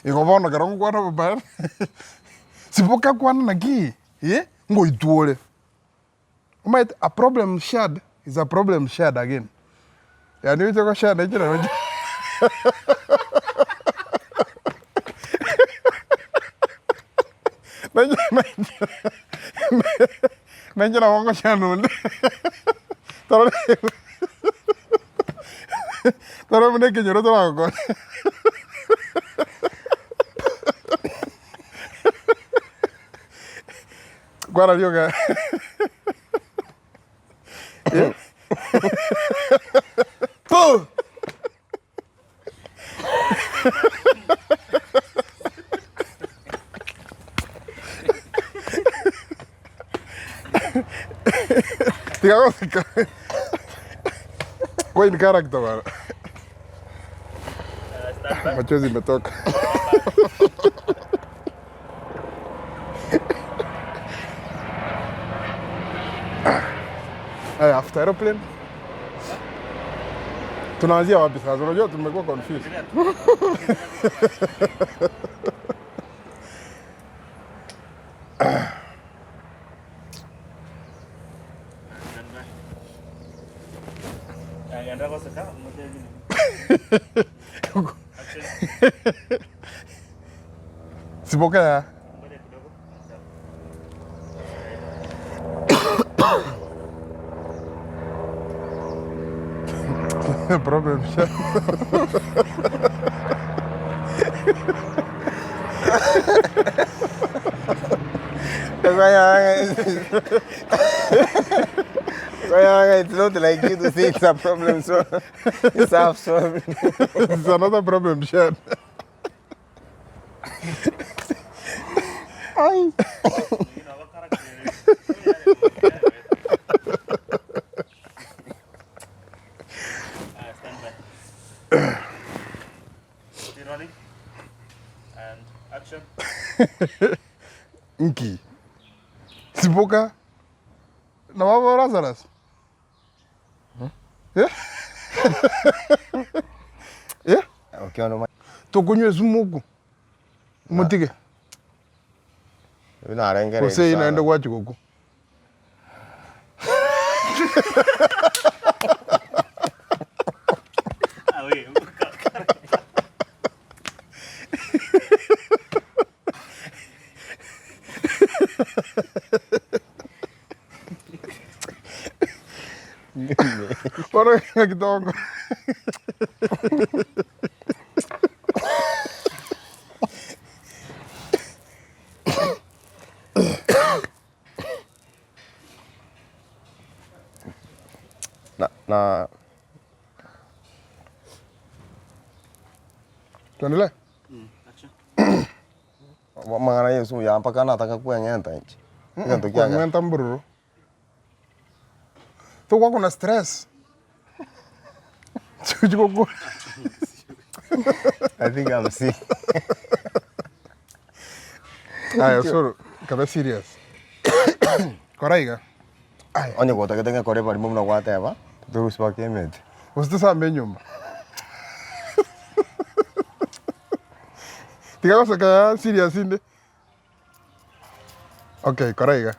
Igo bono ekero ngokwana obomaene, siboka kwana naki eh, ngoitwa ore. Omanyete a problem shared is a problem shared again. Yaani oche goshare na ekero oche nainche nabo ngoshare na onde torore torore buna ekenyoro toragokonye. Kwana rioka. Puh! Tiga goseka. Kwa in character bana. Machozi imetoka. Haya, after aeroplane tunaanzia wapi sasa? Unajua tumekuwa confused. Sipokea. Problem. Kaya it's not like you to say it's a problem, so it's half solved. It's another problem shared. Nki? Siboka? Nabo Lazarus? Eh? Eh? Okay, ono Tokonywa esumuku. Motige. narengere. Gose eyio naende gwachia gokwa. Bono ng'aki togokora. Na na Tuendelee? amang'ana Yeso oyo mpaka nataka kweng'enta inche. Egento kiaga. Kweng'enta mbororo. Togokwa na stress. Chigokwa. I think I'm sick. Aya osoro, kabe serious. Kora iga. Onye gotagete ng'a kore barimo buna gwateba, torusie mpaka emete. Gose tosambe enyomba. Tiga goseka yaya serious inde. Okay, kora iga.